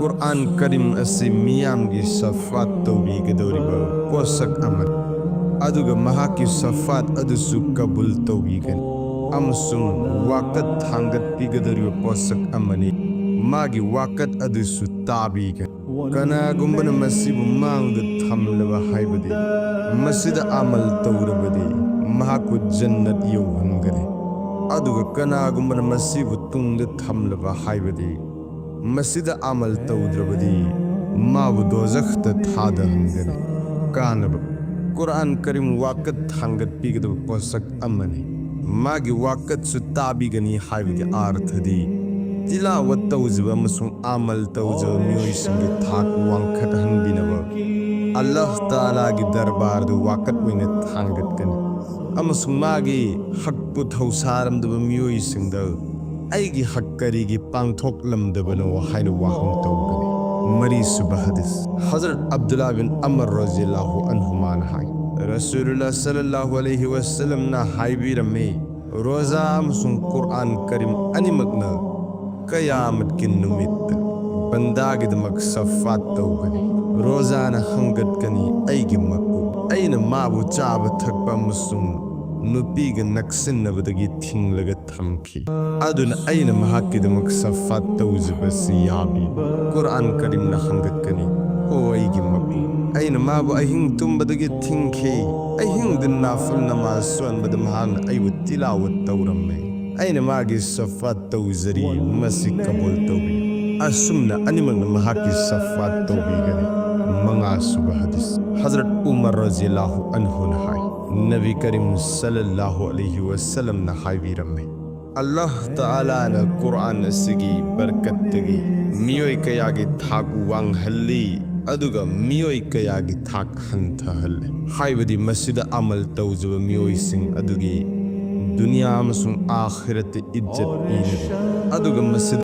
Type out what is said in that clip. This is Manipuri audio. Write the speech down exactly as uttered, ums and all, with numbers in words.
ꯀꯨꯔꯑꯥꯟ ꯀꯔꯤꯝ ꯑꯁꯤ ꯃꯤꯌꯥꯝꯒꯤ ꯁꯐꯥꯠ ꯇꯧꯕꯤꯒꯗꯧꯔꯤꯕ ꯄꯣꯠꯁꯛ ꯑꯃꯅꯤ, ꯑꯗꯨꯒ ꯃꯍꯥꯛꯀꯤ ꯁꯐꯥꯠ ꯑꯗꯨꯁꯨ ꯀꯕꯨꯜ ꯇꯧꯕꯤꯒꯅꯤ, ꯑꯃꯁꯨꯡ ꯋꯥꯀꯠ ꯊꯥꯡꯒꯠꯄꯤꯒꯗꯧꯔꯤꯕ ꯄꯣꯠꯁꯛ ꯑꯃꯅꯤ꯫ ꯃꯥꯒꯤ ꯋꯥꯀꯠ ꯑꯗꯨꯁꯨ ꯇꯥꯕꯤꯒꯅꯤ꯫ ꯀꯅꯥꯒꯨꯝꯕꯅ ꯃꯁꯤꯕꯨ ꯃꯥꯡꯗ ꯊꯝꯂꯕ, ꯍꯥꯏꯕꯗꯤ ꯃꯁꯤꯗ ꯑꯃꯜ ꯇꯧꯔꯕꯗꯤ, ꯃꯍꯥꯛꯄꯨ ꯖꯟꯅꯠ ꯌꯧꯍꯟꯒꯅꯤ꯫ ꯑꯗꯨꯒ ꯀꯅꯥꯒꯨꯝꯕꯅ ꯃꯁꯤꯕꯨ ꯇꯨꯡꯗ ꯊꯝꯂꯕ, ꯍꯥꯏꯕꯗꯤ ꯃꯁꯤꯗ ꯑꯃꯜ ꯇꯧꯗ꯭ꯔꯕꯗꯤ, ꯃꯥꯕꯨ ꯗꯣꯖꯈꯇ ꯊꯥꯗꯍꯟꯒꯅꯤ꯫ ꯀꯥꯟꯅꯕ: ꯀꯨꯔꯑꯥꯟ ꯀꯔꯤꯝ ꯋꯥꯀꯠ ꯊꯥꯡꯒꯠꯄꯤꯒꯗꯕ ꯄꯣꯠꯁꯛ ꯑꯃꯅꯤ꯫ ꯃꯥꯒꯤ ꯋꯥꯀꯠꯁꯨ ꯇꯥꯕꯤꯒꯅꯤ ꯍꯥꯏꯕꯒꯤ ꯑꯥꯔꯊꯗꯤ, ꯇꯤꯂꯥꯋꯠ ꯇꯧꯖꯕ ꯑꯃꯁꯨꯡ ꯑꯃꯜ ꯇꯧꯖꯕ ꯃꯤꯑꯣꯏꯁꯤꯡꯒꯤ ꯊꯥꯛ ꯋꯥꯡꯈꯠꯍꯟꯕꯤꯅꯕ ꯑꯜꯂꯥꯍ ꯇꯥꯂꯥꯒꯤ ꯗꯔꯕꯥꯔꯗꯨ ꯋꯥꯀꯠ ꯑꯣꯏꯅ ꯊꯥꯡꯒꯠꯀꯅꯤ, ꯑꯃꯁꯨꯡ ꯃꯥꯒꯤ ꯍꯛꯄꯨ ꯊꯧꯁꯥꯔꯝꯗꯕ ꯃꯤꯑꯣꯏꯁꯤꯡꯗ "ꯑꯩꯒꯤ ꯍꯛ ꯀꯔꯤꯒꯤ ꯄꯥꯡꯊꯣꯛꯂꯝꯗꯕꯅꯣ?" ꯍꯥꯏꯅ ꯋꯥꯍꯪ ꯇꯧꯒꯅꯤ꯫ ꯃꯔꯤꯁꯨꯕ ꯍꯗꯤꯁ: ꯍꯖꯔꯠ ꯑꯕꯗꯨꯜꯂꯥ ꯕꯤꯟ ꯑꯃꯔ ꯔꯖꯤꯌꯜꯂꯥꯍꯨ ꯑꯟꯍꯨꯃꯥꯅ ꯍꯥꯏ, ꯔꯁꯨꯂꯨꯜꯂꯥ ꯁꯜꯂꯜꯂꯥꯍꯨ ꯑꯂꯩꯍꯤ ꯋꯁꯜꯂꯝꯅ ꯍꯥꯏꯕꯤꯔꯝꯃꯤ, ꯔꯣꯖꯥ ꯑꯃꯁꯨꯡ ꯀꯨꯔꯑꯥꯟ ꯀꯔꯤꯝ ꯑꯅꯤꯃꯛꯅ ꯀꯌꯥꯃꯠꯀꯤ ꯅꯨꯃꯤꯠꯇ ꯕꯟꯗꯥꯒꯤꯗꯃꯛ ꯁꯐꯥꯠ ꯇꯧꯒꯅꯤ꯫ ꯔꯣꯖꯥꯅ ꯍꯪꯒꯠꯀꯅꯤ, "ꯑꯩꯒꯤ ꯃꯄꯨ, ꯑꯩꯅ ꯃꯥꯕꯨ ꯆꯥꯕ ꯊꯛꯄ ꯑꯃꯁꯨꯡ ꯅꯨꯄꯤꯒ ꯅꯛꯁꯤꯟꯅꯕꯗꯒꯤ ꯊꯤꯡꯂꯒ ꯊꯝꯈꯤ, ꯑꯗꯨꯅ ꯑꯩꯅ ꯃꯍꯥꯛꯀꯤꯗꯃꯛ ꯁꯐꯥꯠ ꯇꯧꯖꯕꯁꯤ ꯌꯥꯕꯤꯌꯨ꯫ ꯀꯨꯔꯑꯥꯟ ꯀꯔꯤꯝꯅ ꯍꯪꯒꯠꯀꯅꯤ, "ꯑꯣ ꯑꯩꯒꯤ ꯃꯄꯨ, ꯑꯩꯅ ꯃꯥꯕꯨ ꯑꯍꯤꯡ ꯇꯨꯝꯕꯗꯒꯤ ꯊꯤꯡꯈꯤ, ꯑꯍꯤꯡꯗ ꯅꯥꯐꯜ ꯅꯃꯥꯖ ꯁꯣꯟꯕꯗ ꯃꯍꯥꯛꯅ ꯑꯩꯕꯨ ꯇꯤꯂꯥꯋꯠ ꯇꯧꯔꯝꯃꯦ, ꯑꯩꯅ ꯃꯥꯒꯤ ꯁꯐꯥꯠ ꯇꯧꯖꯔꯤ, ꯃꯁꯤ ꯀꯕꯨꯜ ꯇꯧꯕꯤꯌꯨ"꯫ ꯑꯁꯨꯝꯅ ꯑꯅꯤꯃꯛꯅ ꯃꯍꯥꯛꯀꯤ ꯁꯐꯥꯠ ꯇꯧꯕꯤꯒꯅꯤ꯫ ꯃꯉꯥꯁꯨꯕ ꯍꯗꯤꯁ: ꯍꯖꯔꯠ ꯎꯃꯔ ꯔꯖꯤꯌꯜꯂꯥꯍꯨ ꯑꯟꯍꯨꯅ ꯍꯥꯏ, ꯅꯕꯤ ꯀꯔꯤꯝ ꯁꯜꯂꯜꯂꯥꯍꯨ ꯑꯂꯩꯍꯤ ꯋꯁꯜꯂꯝꯅ ꯍꯥꯏꯕꯤꯔꯝꯃꯤ, ꯑꯜꯂꯥꯍ ꯇꯥꯂꯥꯅ ꯀꯨꯔꯑꯥꯟ ꯑꯁꯤꯒꯤ ꯕꯔꯀꯠꯇꯒꯤ ꯃꯤꯑꯣꯏ ꯀꯌꯥꯒꯤ ꯊꯥꯛ ꯋꯥꯡꯍꯜꯂꯤ, ꯑꯗꯨꯒ ꯃꯤꯑꯣꯏ ꯀꯌꯥꯒꯤ ꯊꯥꯛ ꯍꯟꯊꯍꯜꯂꯤ꯫ ꯍꯥꯏꯕꯗꯤ ꯃꯁꯤꯗ ꯑꯃꯜ ꯇꯧꯖꯕ ꯃꯤꯑꯣꯏꯁꯤꯡ ꯑꯗꯨꯒꯤ ꯗꯨꯅꯤꯌꯥ ꯑꯃꯁꯨꯡ ꯑꯥꯈꯤꯔꯠꯇ ꯏꯖꯠ ꯄꯤꯅꯕ, ꯑꯗꯨꯒ ꯃꯁꯤꯗ